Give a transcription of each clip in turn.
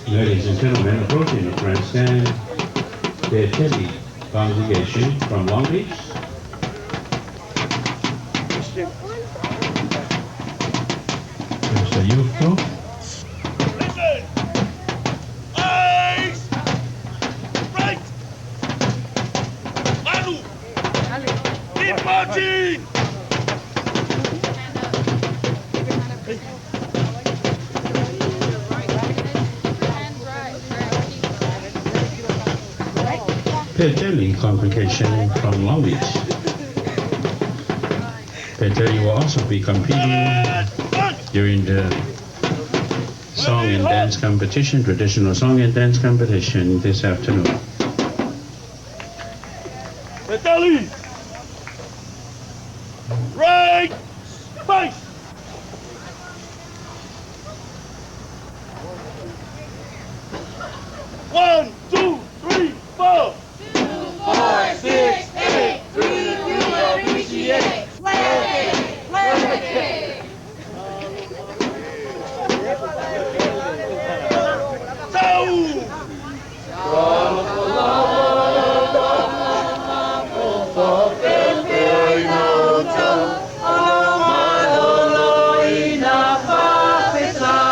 Ladies and gentlemen, approaching the grandstand, the Teddy congregation from Long Beach. There's the youth group. Listen! Eyes! Right! Manu! Keep marching! Peteli congregation from Long Beach. Peteli will also be competing during the song and dance competition, traditional song and dance competition this afternoon. Peteli! Right! Space! 1, 2, 3, 4! 2, 4, 6, 8, 3, 3, appreciate. Play, play.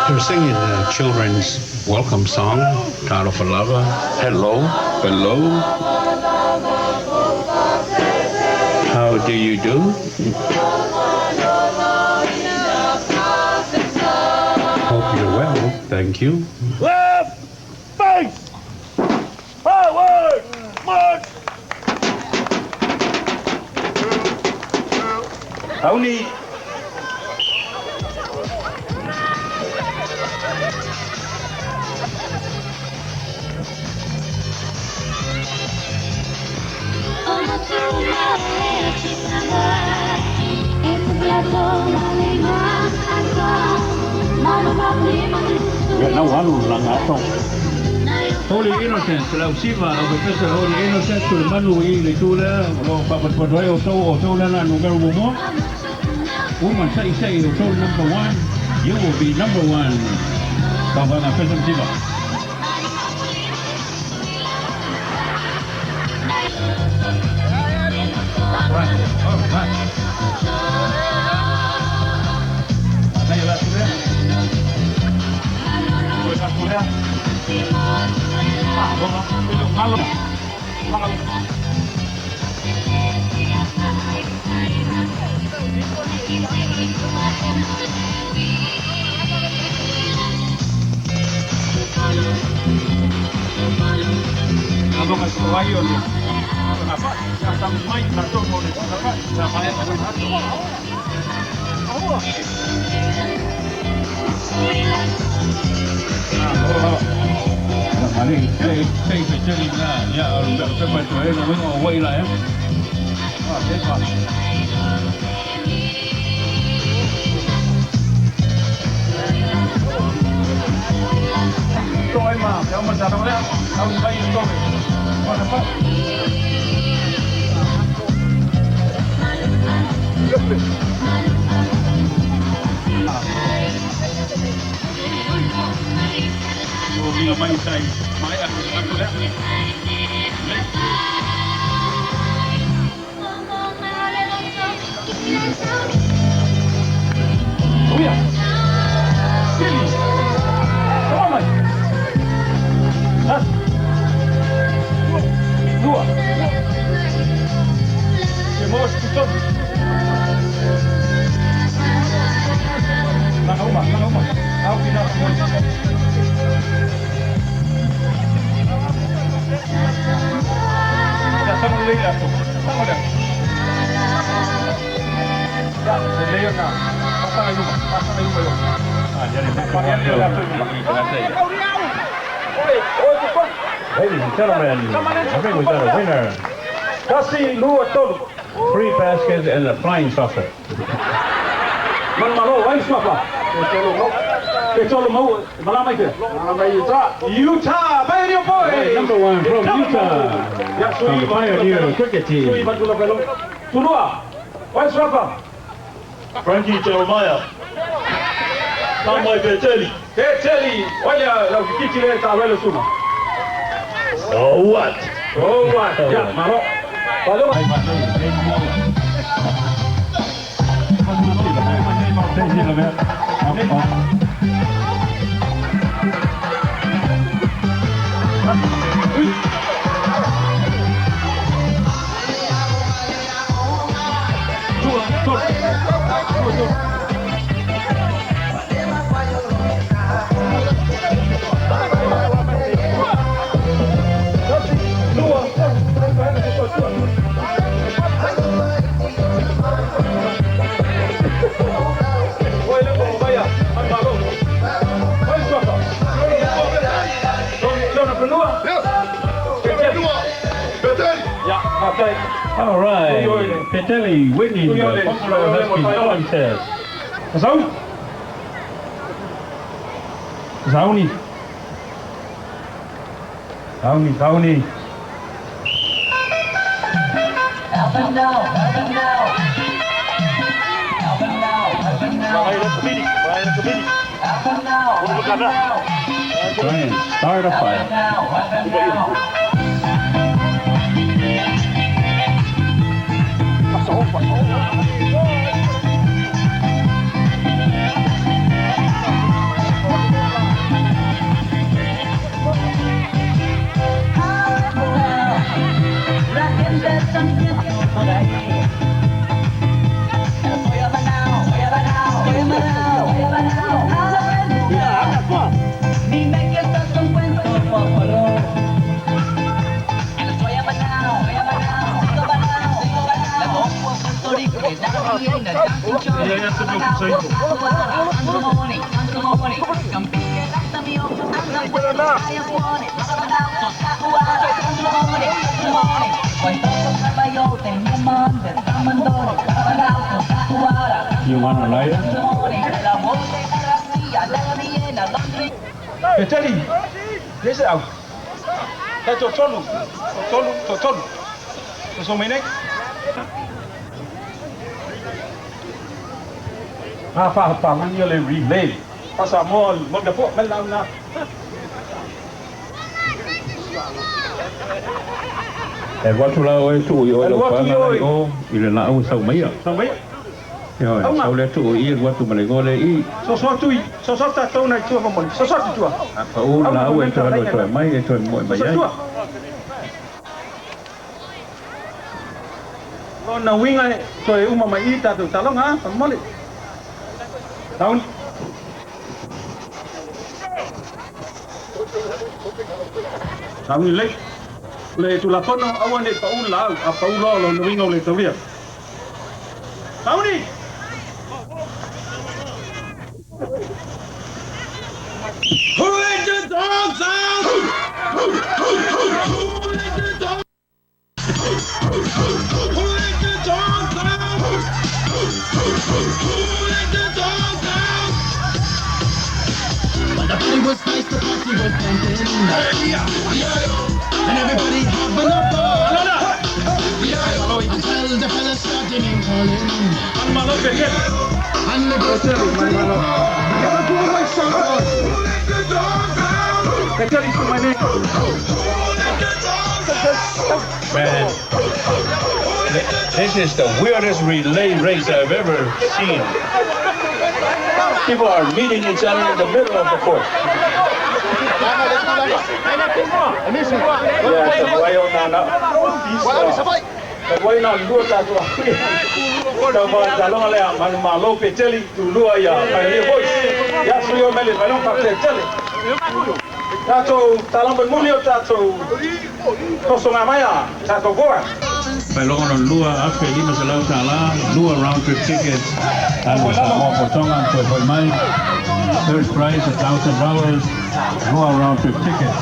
They're singing the children's welcome song, Talofa Lava, hello, below. How do you do? Hope you're well, thank you. Left face! Forward! March! Tony. Holy Innocents, lau siva, o Professor Holy Innocents, o le manu i le tula, o papapapai o tau o tau lana no garu mo. Woman say say o tau number 1, you will be number 1. Papa na Professor Siva. Ladies and gentlemen, I think we got a winner. 3 baskets and a flying saucer. Pe tolu mau, malama i pea. Malama i Utah. Utah, Pioneer Boys! Number 1 from Utah. From the Pioneer cricket team. Tulua, West Rapper. Frankie Jeremiah. Tamai Peteli. Peteli, olha, lau kikiti le ta wele suma. So what? So what? Ya, maro. Valeu. All right, Peteli winning the Popular Husky contest. Sauni. Sauni. Sauni, Sauni. Try and start a fire. You want a lighter? Peteli, this is out. That's Totolu. Totolu, Totolu. So many. Pa pa pa man yo le relay. Pasa mo mo de po mel na. E watu la oe tu i oe lau panga lai o i le lau sau maia. Sau maia. Ioe, sau le tu i e watu ma le gole i. So so tui, so so ta tau nei tua mo. So so tua. A pa u lau e toe alo toe mai e toe mo e mai ai. Lona winga toe uma mai i tātou talonga, pa mole. Down. Down le. Le tulafono aua nei pa'u la au a pa'u loa o lona uiga o le taulia. Sauni! Who let the dogs out? Who let the dogs Who let the dogs out? Who let the dogs out? But the party was nice, the party was pumping. And everybody having a ball. Until the fellas started name calling. And the girls started to call. Who let the dogs out? Who let the dogs out? Man, this is the weirdest relay race I've ever seen. People are meeting each other in the middle of the course. Pailonga no lua afe lima selau tala, lua round trip tickets. Alu Samoa for Tonga and Toi Mai. Third prize, $1,000, lua round trip tickets.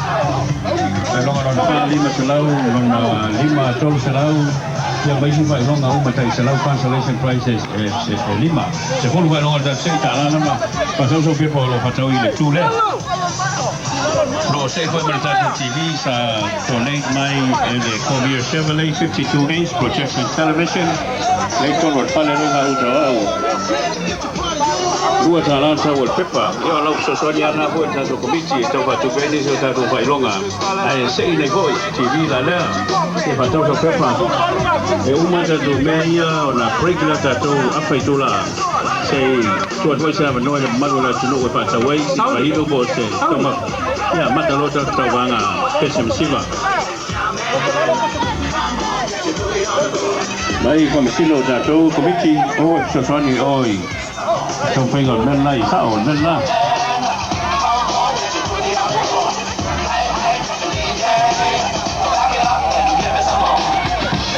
Pailonga no fa lima selau, lona lima tolu selau. Ia ma isi faailoga uma tai 100 consolation prizes e 5. 10 faailoga le tatou $6 lava. Faatau sau pepa o lo o faatau i le tu lea. O lo o see foi ma le tatou TV sa donate mai e le Cormier Chevrolet 52 inch projection television. Lea i totonu o le fale lea gauta o au. $2 le tau o le pepa. Ia o lau fesoasoani lava lena foi i le tatou komiti e tau faatupe ai nisi o tatou faailoga. Ae sei nei foi TV la lea. Ia faatau sau pepa. E uma tatou mea ia ona break lea tatou afa itula. Se i tuu atu ai se avanoa i le mamalu o le atunuu e faatau ai si faailu po o se taumafa. Ia amata loa tatou tauvaga pese ma siva. Mai faamasino o tatou komiti o e fesoasoani o i taumafaiga o le mea lena i sao o le mea lena.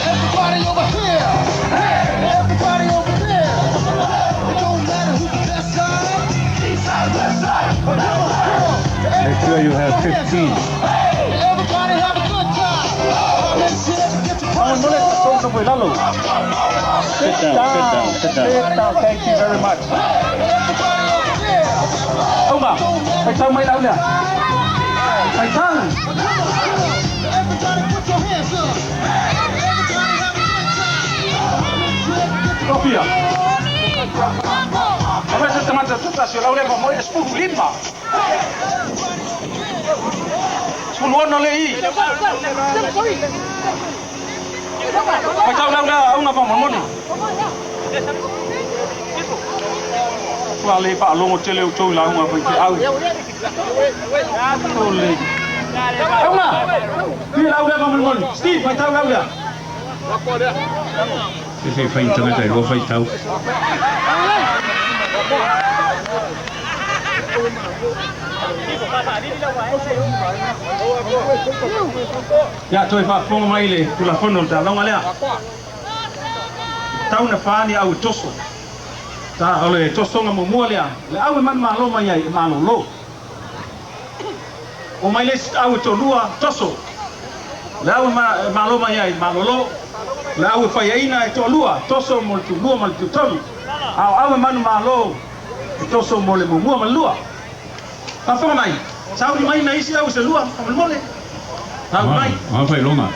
Everybody over here, everybody over there. It don't matter who's the best side. Come on, come on. Make sure you have 15. Everybody have a good time. Come in here to get your party Faamolemole on. tatou nofo i lalo. Sit down, sit down, sit down. Sit down, thank you very much. Everybody over there. Auga, faitau mai lau lea. Faitau. Everybody put your hands up. Everybody have a good time. Come in here to get your Tofia. Aumai se tagata tutasi o lau lea faamoe e 15. 16 le i. Faitau lau lea auga faamolemole. Ua le faalogo tele outou i lauga faifeau. Ole. Auga! Fia lau lea faamolemole. Steve, faitau lau lea. Se se fai tagata e lua faitau. Ia toe faafofoga mai le Tulafono o le taaloga lea. Tau na fa ni au e toso. Ta o le tosoga muamua lea, le au e manumalo mai ai e malolo. O mai le isi au e toalua toso. Le au e malo mai ai e malolo. Le au e faiaina e toalua toso mo le tulua ma le tutolu. A o au e manumalo e toso mo le muamua ma le lua. Faafofoga mai, sauni mai na isi au se lua, faamolemole. Sauni mai. O a faailoga?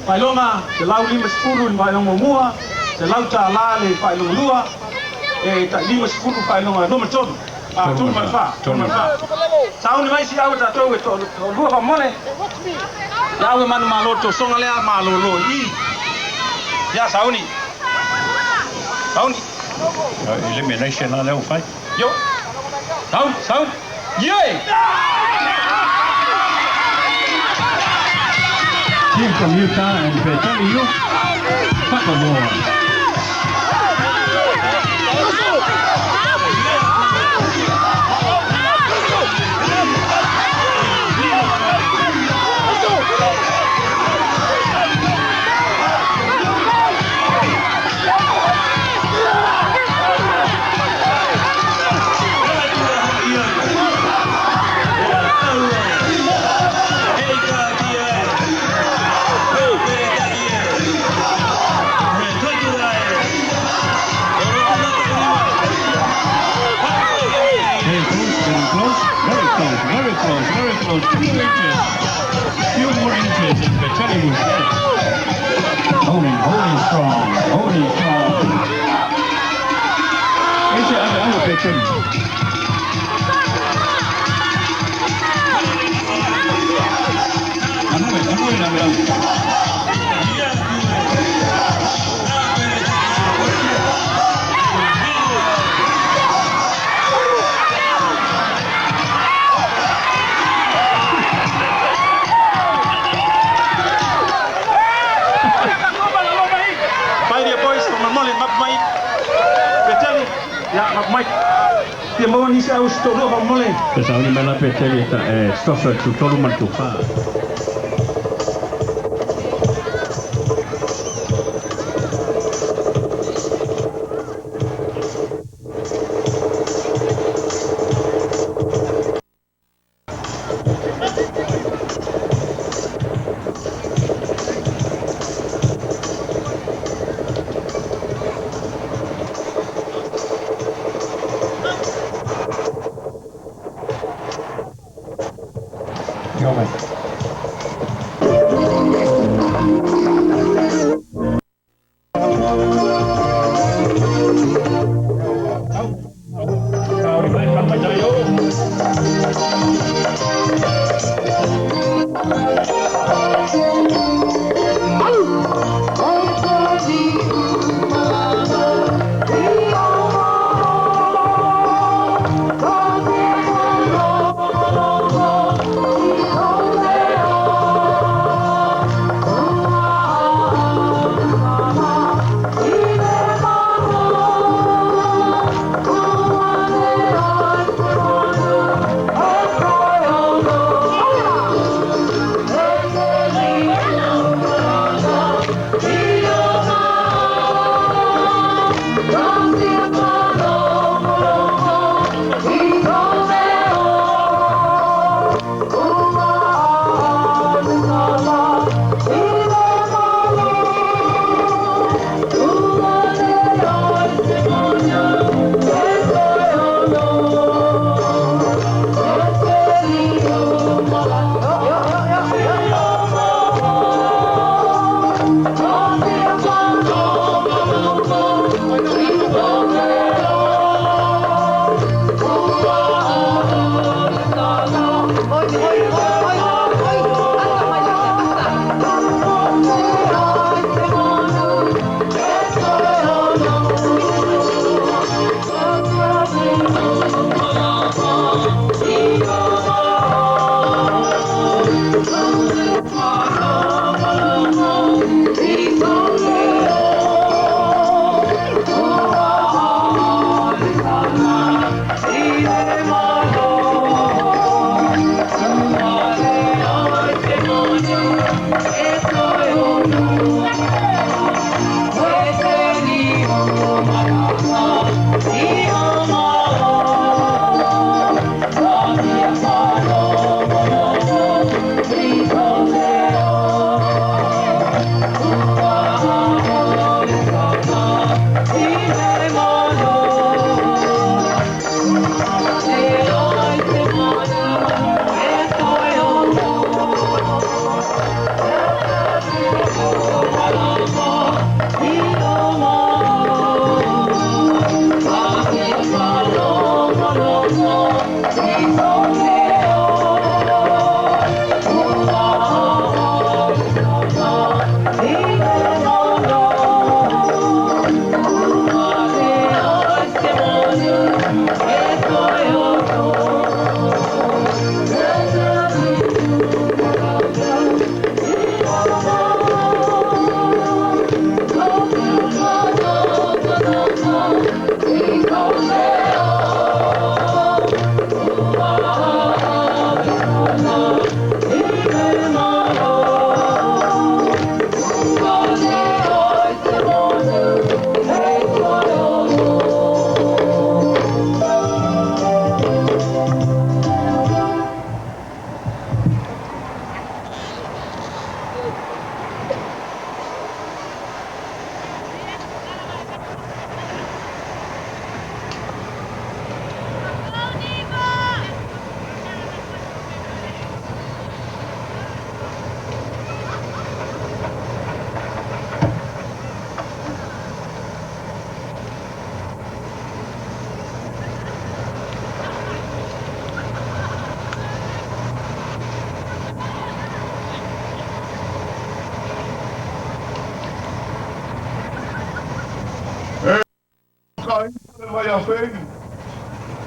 Faailoga, 150 le faailoga muamua, $100 le faailoga lua, e tai 50 faailoga lua ma le tolu. A, tolu ma le fa, tolu ma le fa. Sauni mai si au e tatou e toalua faamolemole. Le au e manumalo le tosoga lea malolo i i. Ia, sauni. Sauni. Elimination la lea ua fai. Yo. Sauni, sauni. Yeah! Team from Utah and Peteli Yu. Whakamoa. Getting close, getting close, very close, very close, very close. 2 inches, few more inches, and Peteli was dead. Holding, holding strong, holding strong. Ese ave ave Peteli. Anue, anue ave ave. Pai boys, faamolemole mapu mai. Peteli, ia mapu mai. Fia maua nisi au se toalua faamolemole. Pe sauni mai la Peteli e toso e tutolu ma le tufa.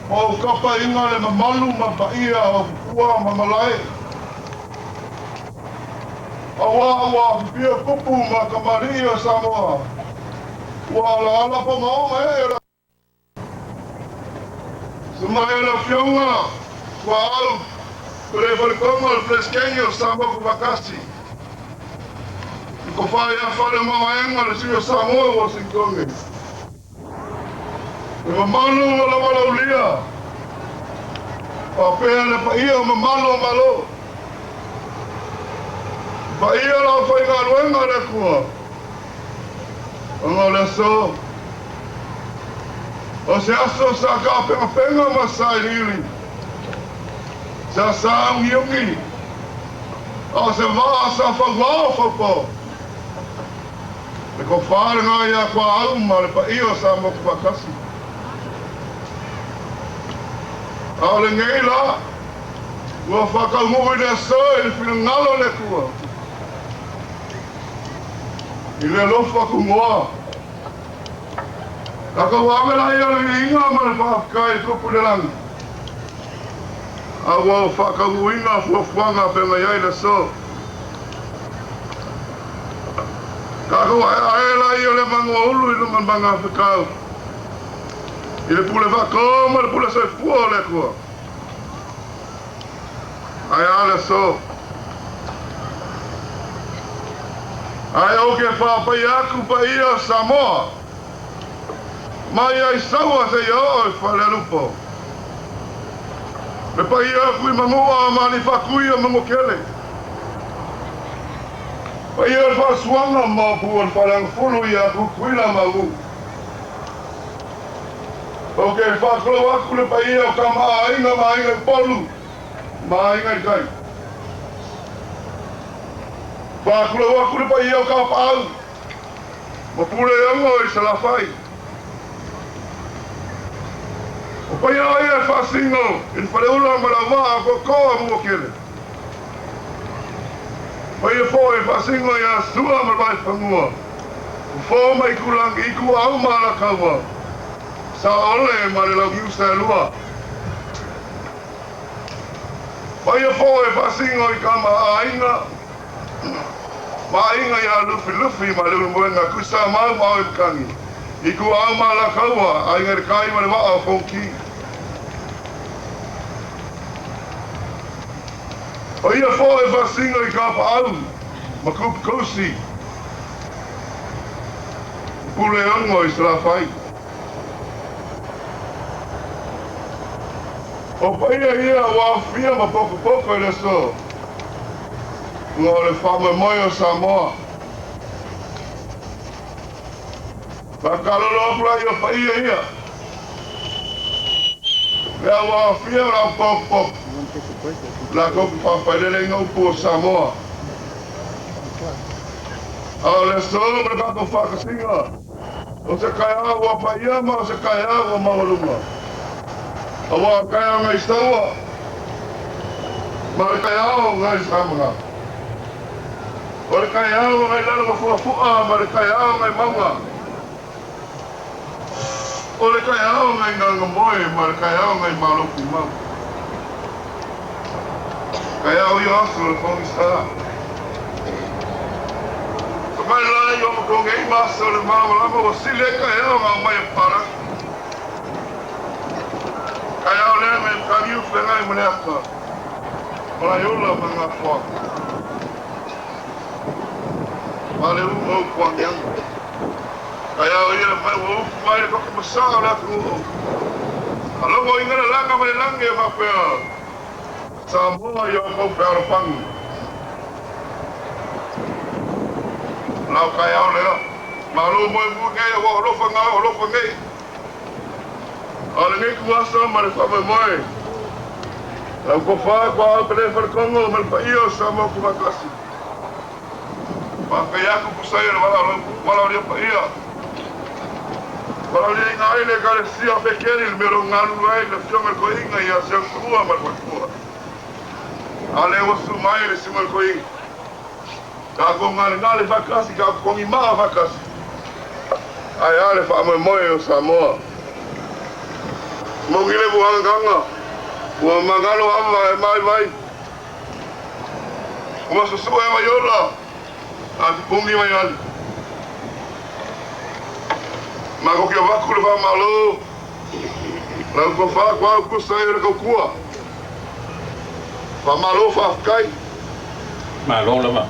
O kapa inga le mamalu ma paia o kukua ma malae. Awa ua pipia kupu ma kamari o Samoa. Ua ala ala pa maonga e la. Sumai la fionga, ua au, kure whalikonga le fleskengi o Samoa kupakasi. I ko whai a whare mawaenga le sui o Samoa ua sinkongi. E mamalu o la walaulia. Papea le paia o mamalu o malo. Paia la whai luenga le kua. Anga le so. O se aso sa ka penga penga masai lili. Sa sa ungi ungi. O se vaa sa whawao whapau. Le ko whare ngā ia kua au ma le paia o sa moku pakasi. A le ngei la, ua whakaungu i le so i le whina le kua. I le lofa kungoa. Ka wamela ia le inga ma le whakakai i kupu le langi. A ua whakaungu inga fuafuanga penga iai le so. Ka kau ae la ia le mangua ulu i le manga whakau. I le pule whakao ma le pule soifua o le kua. Ai a le so. Ai o ke whapai aku pa ia Samoa. Mai ai saua se ia o i whalerupo. Me pa ia aku i mangua mani whakui o mangokele. Pa ia le whasuanga maupu o le whaleangfulu i aku kuila mau. O ke whakolo aku le pa ia o ka maainga maainga i polu. Maainga i kai. Whakolo aku le pa ia o ka paau. Mapule anga i salafai. O pa ia ia whasingo i le whaleula ma la waa ko koa mua kele. Pa ia fo e whasingo ia sua ma vai whangua. O fo mai kulangi i kua au ma la kaua. Sa ole ma le lau kiusa lua. Paia foʻi e faasiga i kamaʻāina ma aiga iā Lufilufi ma Leulumoega Tuisamau ma Oe Makani Ituau ma Alataua Aiga i le Tai ma le Vaa o Fonoti. Paia foʻi e faasiga i Tapaau ma Kupikausi Puleono i Salafai. O paia ia ua aofia ma potopoto i le aso ona o le faamoemoe o Samoa. Faatalolo atu la i o paia ia, lea ua aofia o le au potopoto, latou te faafaileleina upu o Samoa. A o le aso ma le tatou faatasiga, O se taeao ua paia ma o se taeao ua maualuga, aua o le taeao nai Saua ma o le taeao nai Samana. O le taeao nai lalo ma fuafu'a ma le taeao nai mauga. O le taeao nai Gagamoe ma le taeao nai Malotumau. Taeao ia aso o le pogisa. Mai la i o matou nei ma aso o le malamalama ua sili ai taeao na aumai e papalagi. Taeao lea na i mataniu feagai ma le ata, Malaeola ma Gafoa. Ma le ū o upu agiagi. Taeao ia mai ua upu mai le toto masaa o le atunuu. A logoina le laga ma le lagi e faapea, Samoa i a outou fealofani. Lau taeao lea. Malo moemui nei aua o alofa na o alofa nei. A o lenei tuasa ma le faamoemoe. Lau tofa Tuaau Pele Faletogo ma le paia o Samoa Tufaatasi. Faafetai atu tusa ai o le valaaulia paia. Valaauliaina ai le Ekalesia o Beteli i le mea o lo o galulue ai le Afioga i le Toeaina ia Siausua ma le faletua. A lea ua susu mai le Susuga i le Toeaina. Tatou galegale faatasi, tatou togimaa faatasi. Ae a le faamoemoe o Samoa. Moni le muagagaga, ua magalo ava e maivai. Ua susue Vaiola a pupuni mai ali. Matou te avatu le faamalo lau tofa Tuaau tusa ai o le tautua. Faamalo faafetai. Malo lava.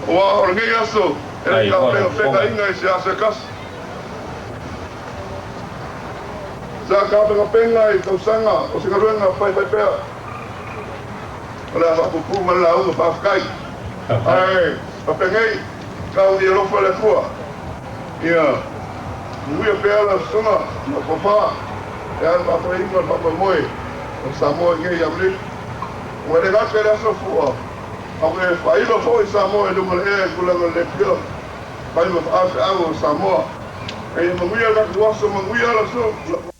Aua o lenei aso e le tapenapena i se aso e tasi. Sa tapenapena i tausaga o se galuega faifai pea. O le a faapuupuu ma le lauga faafetai. Ae faapenei, tau i alofa le Atua. Ia manuia pea lau susuga ma tofa e ala faafoeina o le faamoemoe o Samoa i nei Amerika. Ua le gata i le aso fua, a ua e faailo foi Samoa i luga o le ea i tulaga o le leitio fai ma faafeau o Samoa. Ia manuia le tatou aso, manuia lau susuga.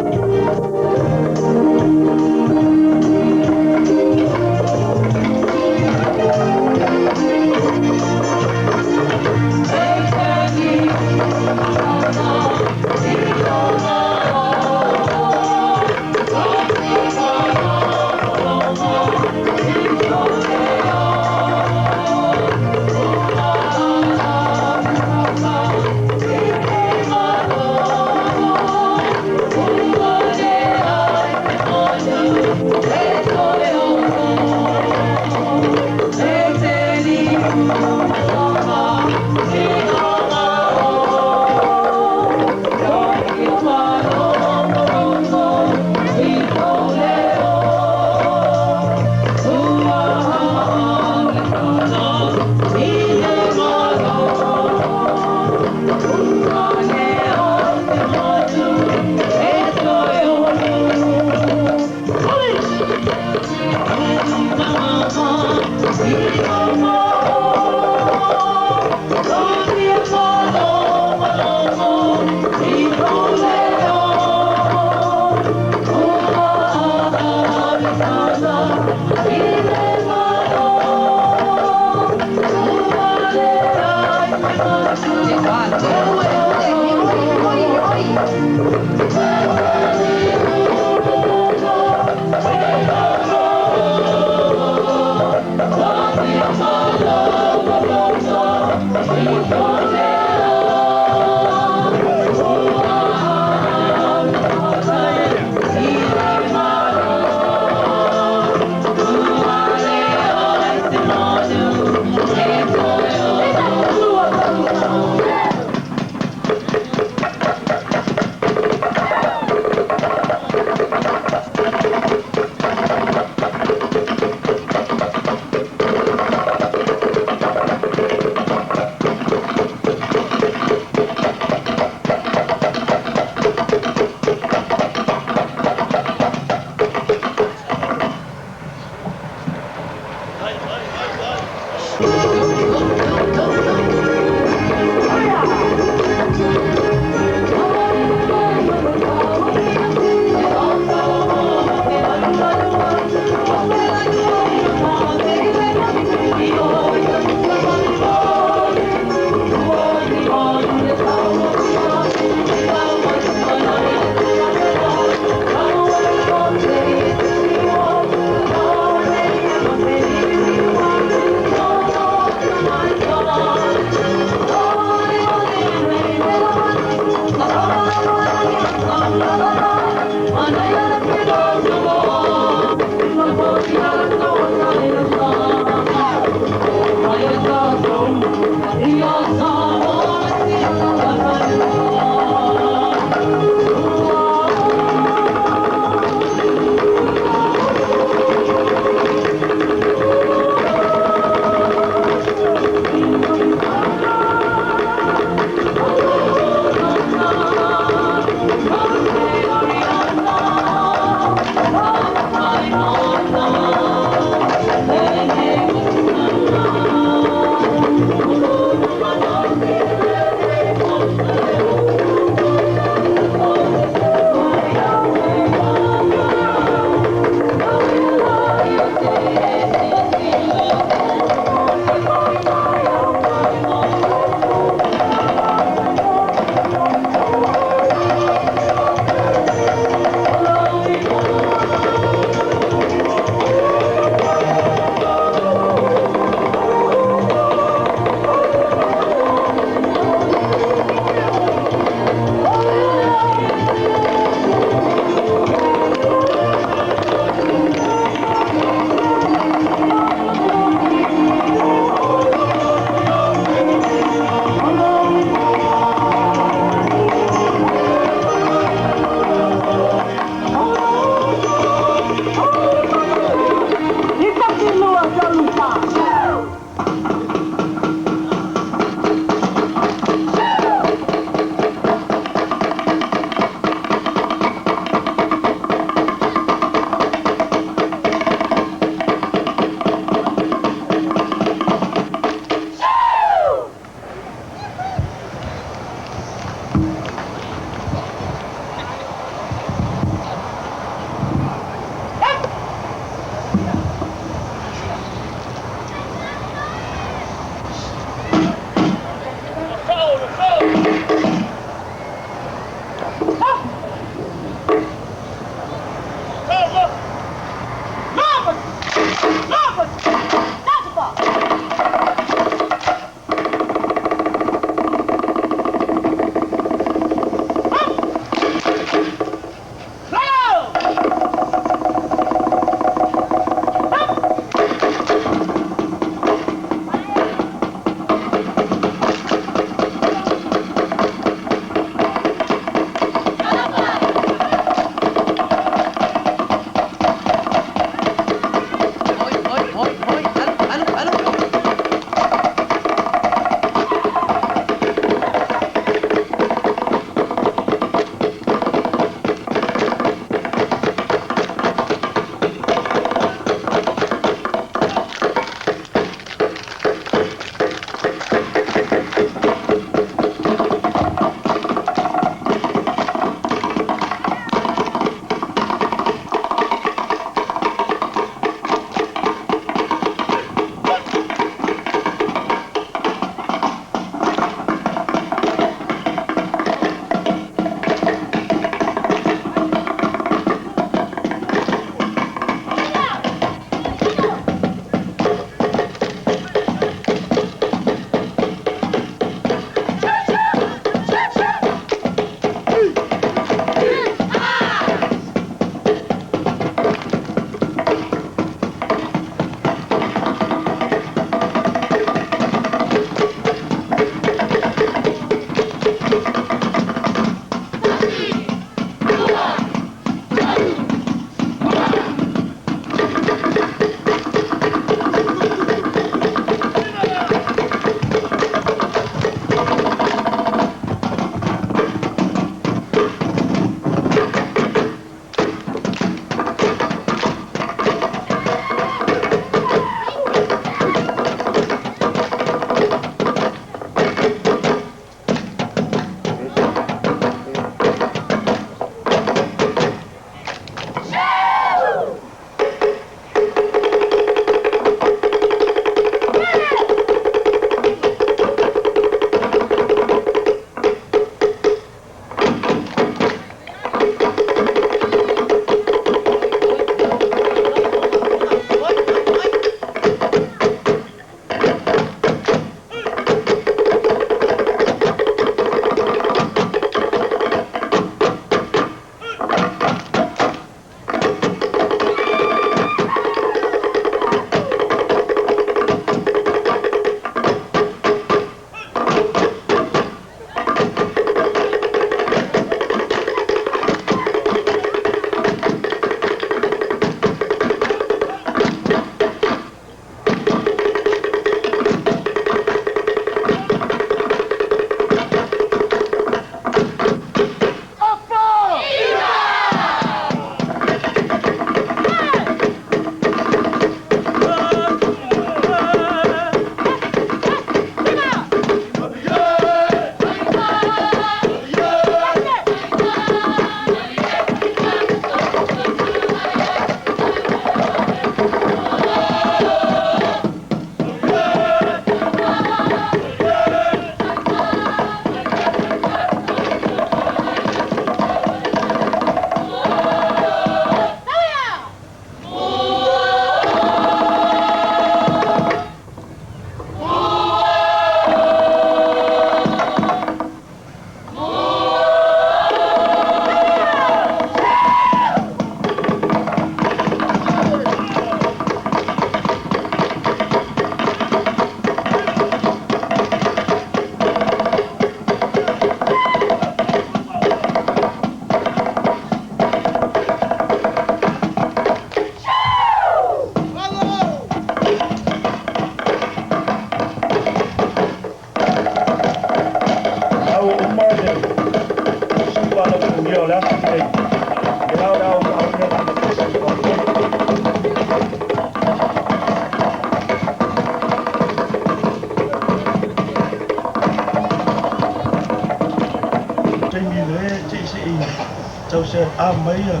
A mai ia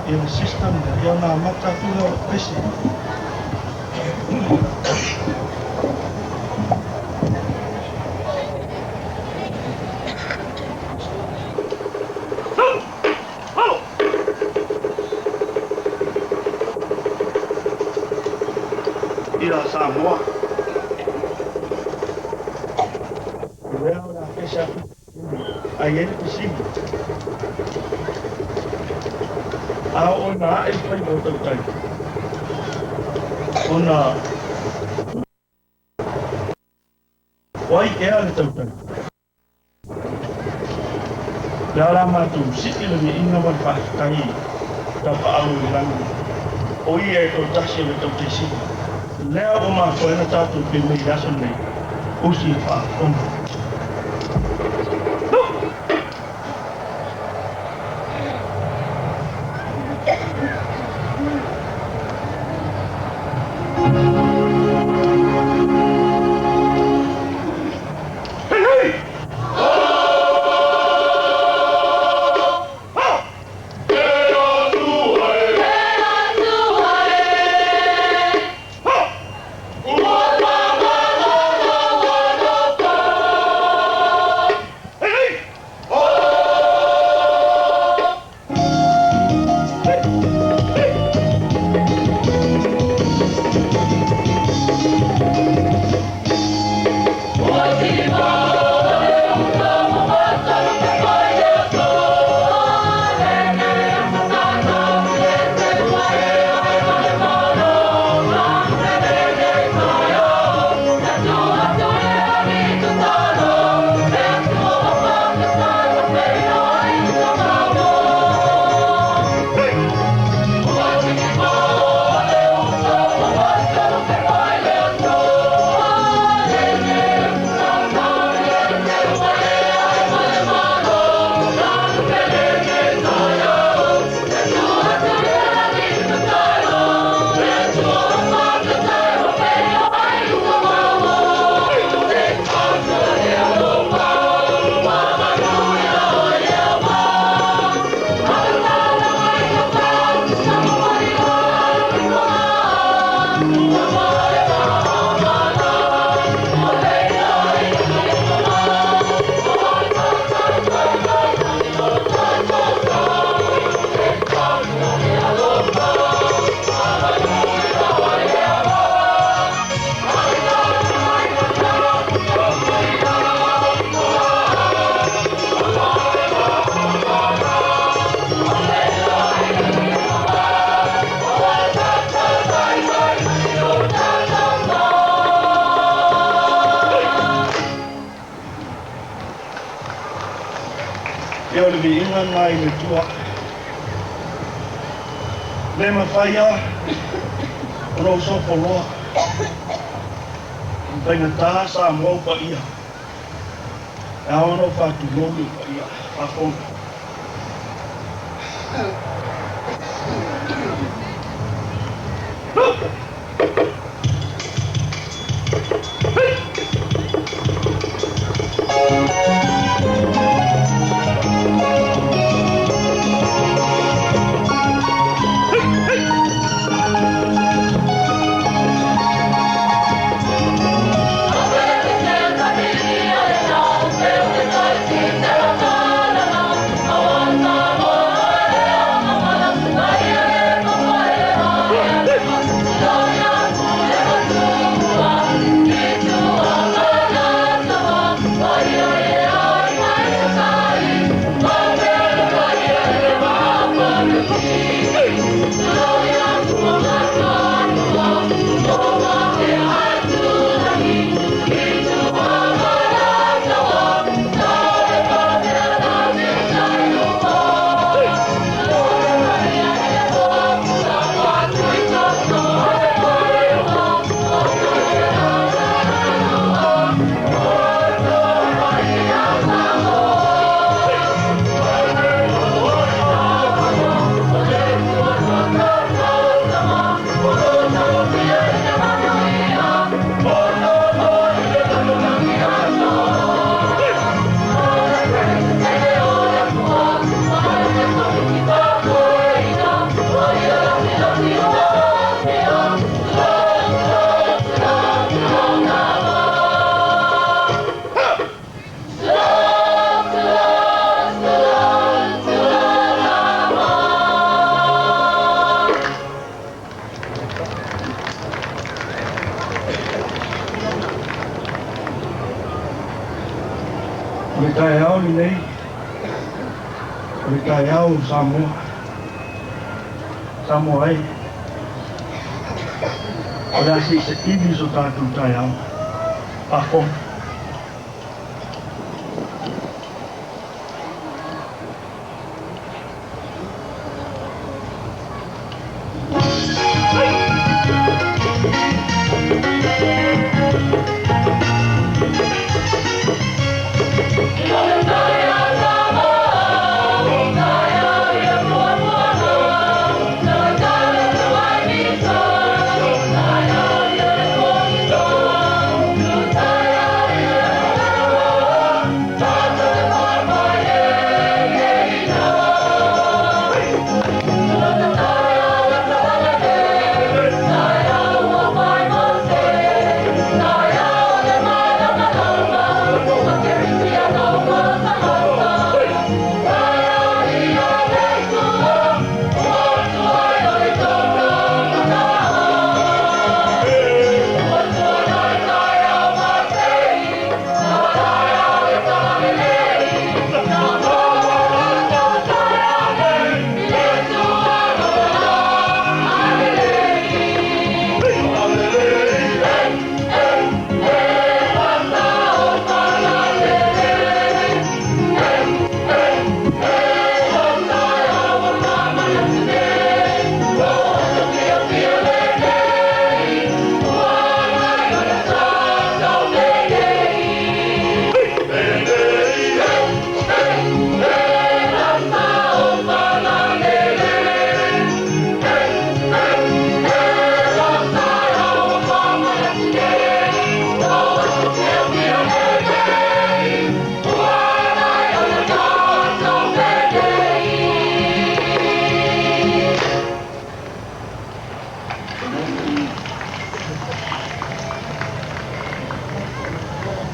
le system lea, ia ona amata atu lea o lou pese. Ia Samoa. O lea o le a pese atu a i ai le fesili. A oo ina ae le faiva o tautai, ona o ai ea le tautai? O le a la matou sii le viiga ma le faafetai i Tapaau i le lagi, o Ia e toatasi o le tautai sili. Lea ua mafua ai ona tatou pei mai i le aso lenei, usi i le faafofoga. Ia o le viiga lena i le Atua. Le mafai lava ona ou sopoloa i faigata Samoa ua paia. E ao ona ou faatulou i ou paia faafofoga. lenei, o le taeao o Samoa. Samoa e, o le a se i saili so tatou taeao. Faafofoga.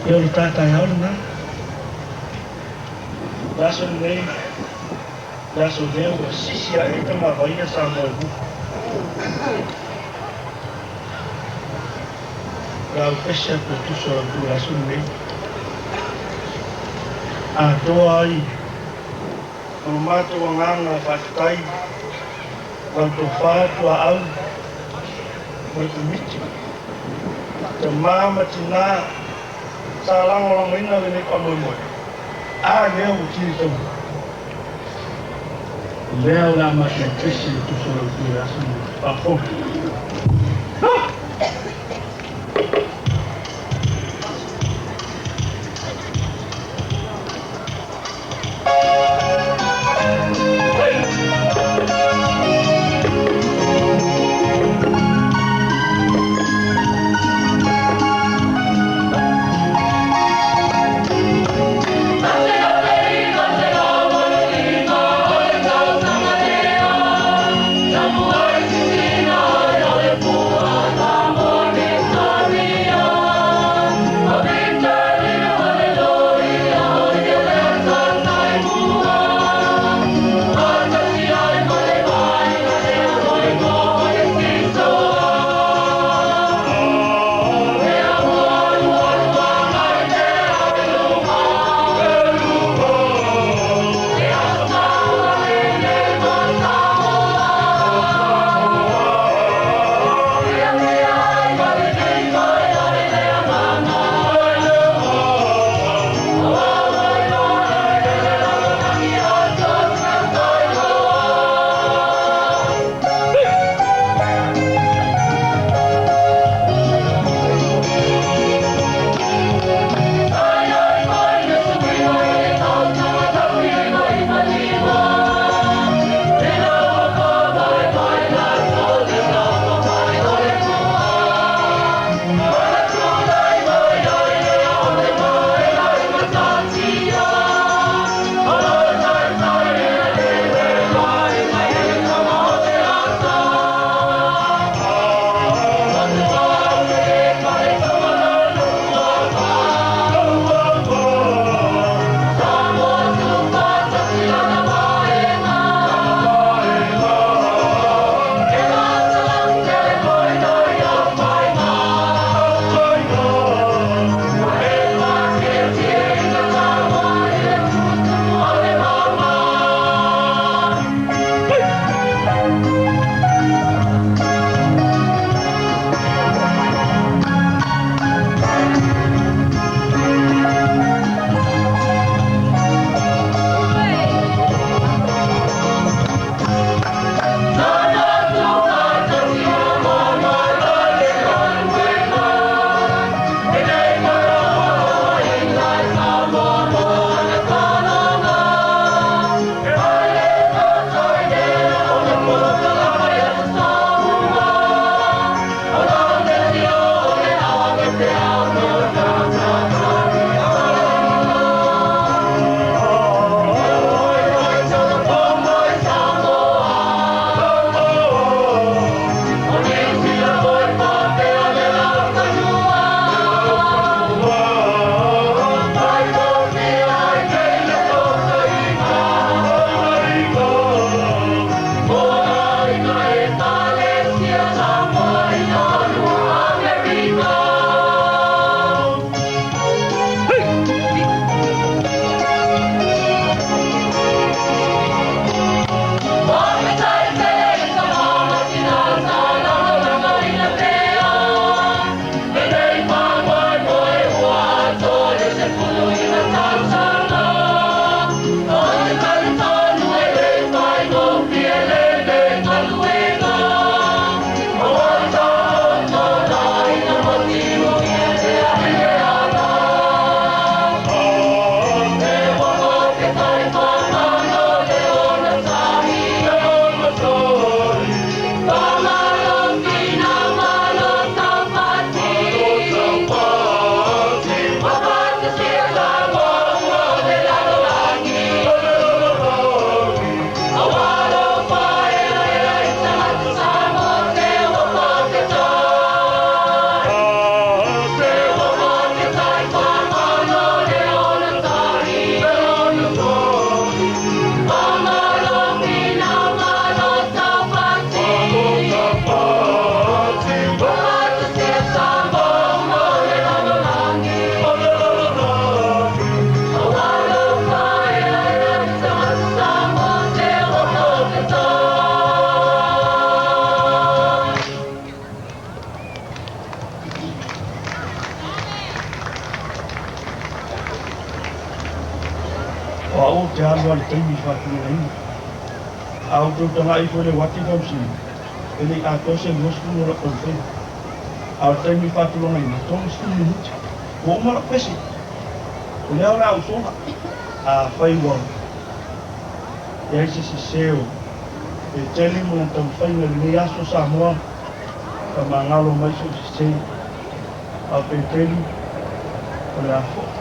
Ia o le taetaeao lena. O le aso lenei, le aso lea ua sisi ae ai tamāvai ia Samoa e lua. O le a ou pese atu e tusa o lau i le aso lenei. Atoa ai ma lo matou agaga faafetai lau tofa tuaau ma le Komiti, tamā ma tinā sa lagolagoina lenei faamoemoe, a lea ua tili taua. O lea o le a matou pese e tusa o lau i le aso lenei. Faafofoga. O au te alu a le taimi faatulagaina. A ou tautagaʻi foi le uati fausia, e leʻi atoa se 20 o la'u taumafaiga. A o le taimi faatulagaina, 30 minute. Ua uma la'u pese. O lea o le a ou sola. Afai ua i ai se sesē o Peteli ma lana taumafaiga i lenei aso Samoa, faamagalo mai so'u sesē. A o Peteli, o le a fo'i.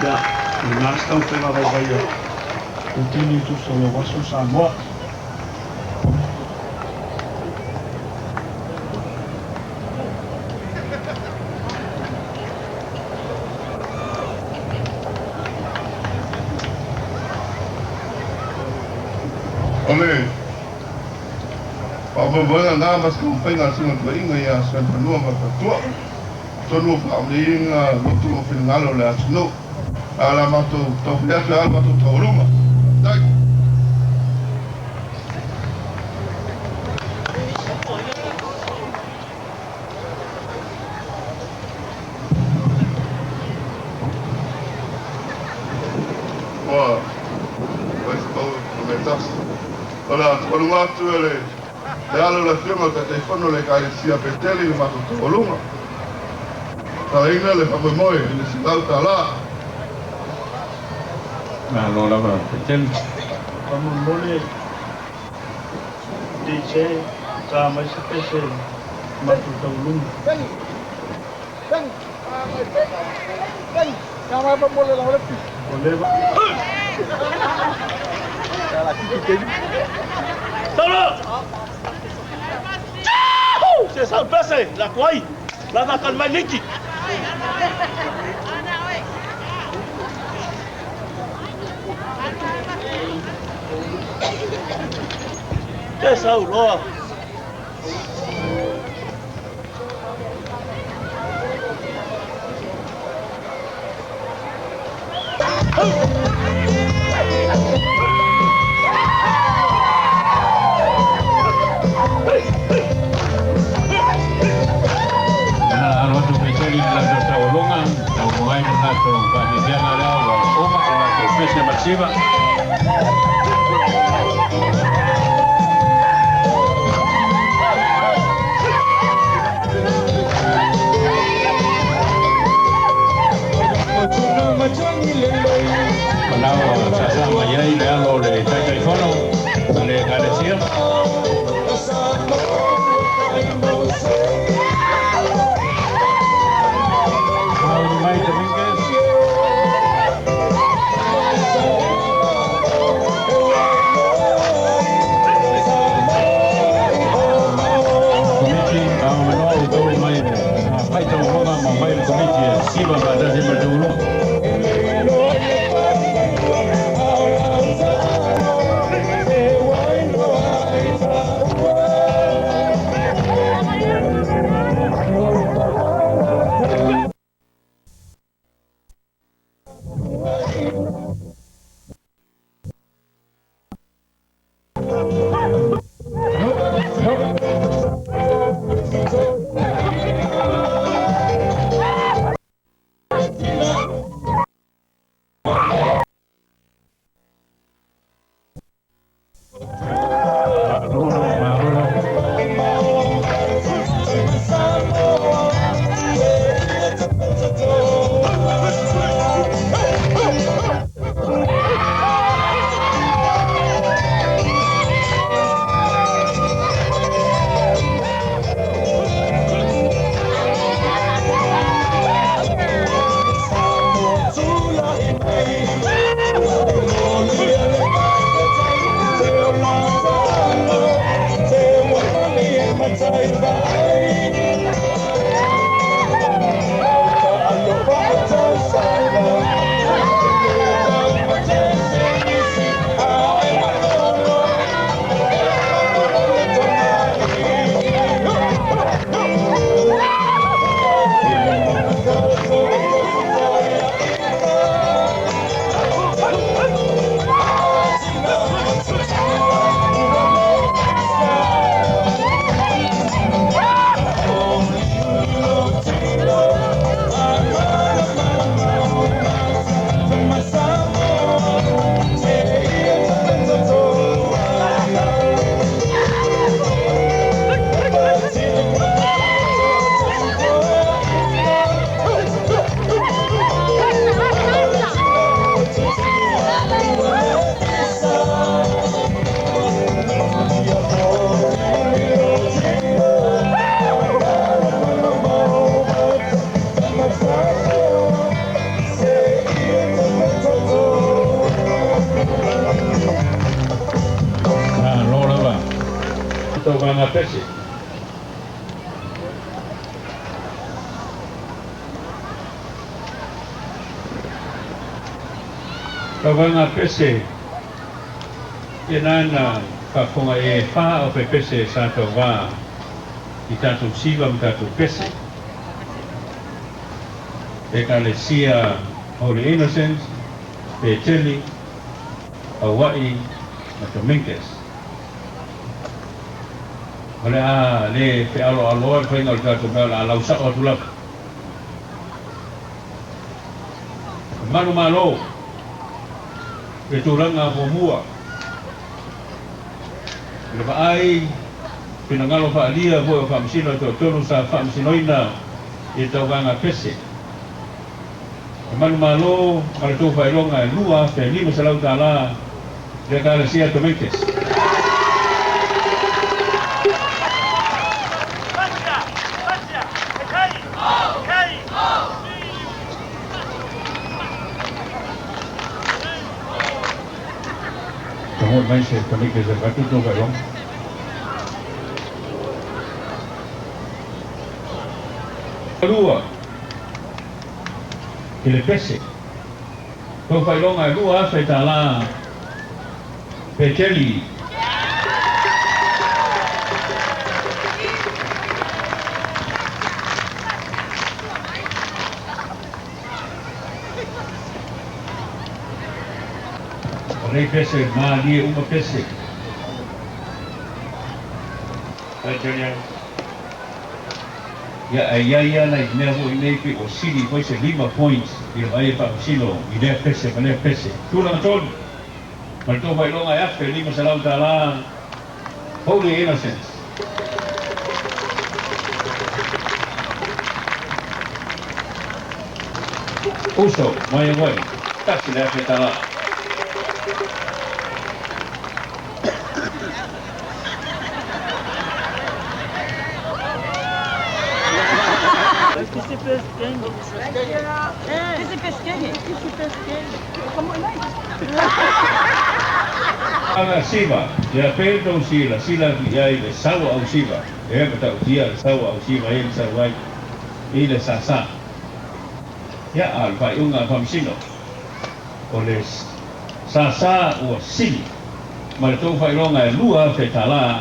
Ia, o lena se taumafaiga vaivai a Tini tusa o lou aso Samoa. O le faamoemoega lena ma se taumafaiga a le Susuga Tuaiga ia Semafanua ma Fatua. Atonu ua faamalieina loto ma finagalo o le atunuu. Ae o le a matou taumafai atu e ala le matou taualuga. Faafetai. Ua fai se pau o le tasi. O le a taualuga atu e le le alo o le Afioga i le Taitaifono o le Ekalesia Peteli le matou taualuga. Tatalaina le faamoemoe i le $100. Malo lava Peteli. Faamolemole DJ ta mai se pese matou taualuga. Ua leva. Saulo! Se sau pese, la kuai, la na kan mai liki. Te sau loa. Na alo atu Peteli i le latou taualuga, taumua ai le latou faafiafiaga lea ua uma le latou pese ma le siva. Palau sa sa mai ai le alo o le Taitaifono a le Ekalesia. Mauri mai Dominguez. Malo lava. Tauvaga pese. Tauvaga pese. Ia nana faafofoga e fā o pepese sa tauvā i tatou siva ma tatou pese. Ekalesia Holy Innocents, Peteli, Hawaii ma Dominguez. O le a lē fealoaloa le faiga o le tatou mea o le a lausaʻo atu lava. E malu mālō le tulaga muamua i le vaai finagalo faaalia foʻi o faamasino e toatolu sa faamasinoina i le tauvaga pese. E malu mālō ma le tou faailoga e 2500 tālā le Ekalesia Dominguez. Tagoe mai se Dominguez e avatu tou faailoga. Lua i le pese. Tou faailoga e 2000 tālā Peteli. O nei pese malie uma pese. Ai Junior. Ia e ia ia nai mea foʻi nei pe ua sili foi se 5 points i le vaai e faamasino i lea pese ma lea pese. Tulaga tolu ma le tou faailoga e 1500 tālā Holy Innocents. Uso mai Hawaii, tasi le afe tālā. Aga siva, ia pe tou sila sila atu i ai le sau au siva, e matautia le sau au siva e le sau ai i le sasa. Ia a o le faaiuga a faamasino o le sasa ua sili ma le tou faailoga e 2000 tālā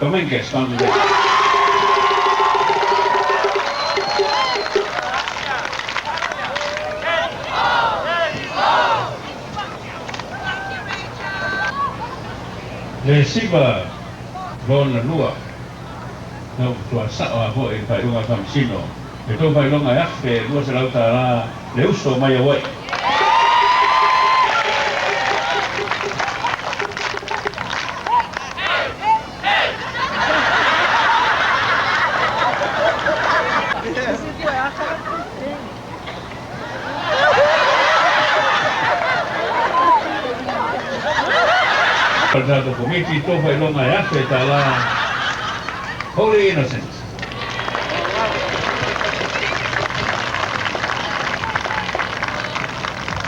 Dominguez Congregation. Le siva lona lua na ua matua saʻo lava foʻi i le faaiuga a le faamasino le tou faailoga e 1200 tālā le uso mai Hawaii. O le tatou Komiti tou faailoga e 1000 tālā Holy Innocents.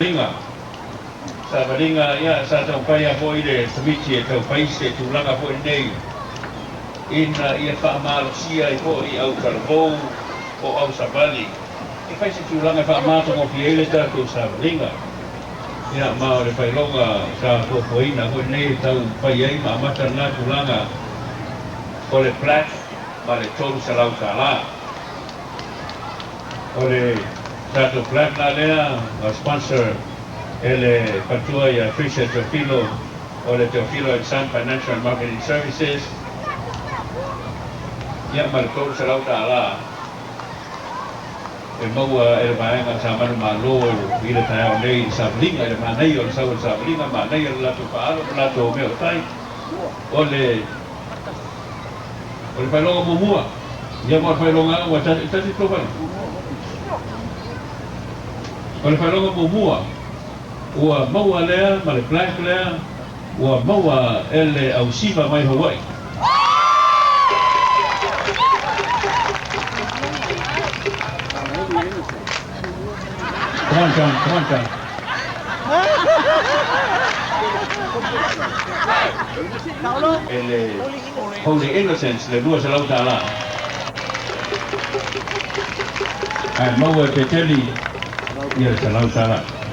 Liga. Savaliga, ia, sa taumafai lava foʻi le Komiti e taufai se tulaga foʻi lenei ina ia faamalosia ai foʻi au talavou po o au savali e fai se tulaga e faamatagofie ai le tatou savaliga. Ia, ma o le faailoga sa fuafuaina foʻi lenei e taumafai ai ma amata lena tulaga o le plaque ma le 300 tālā. O le tatou plaque la lea ma sponsor e le faletua ia Trisha Teofilo o le Teofilo and Son Financial and Marketing Services ia ma le 300 tālā e maua e le vaega sa manumalo i le taeao nei i le savaliga i le manaia o le sau o le savaliga, manaia le latou faaalo ma latou mea o tai. O le o le faailoga muamua ia ma o le faailoga ua tasi tasi tou faailoga. O le faailoga muamua ua maua lea ma le plaque lea ua maua e le ausiva mai Hawaii. Come on, John. Come on, John. E le Holy Innocents le $200. Ae maua e Peteli ia le $100.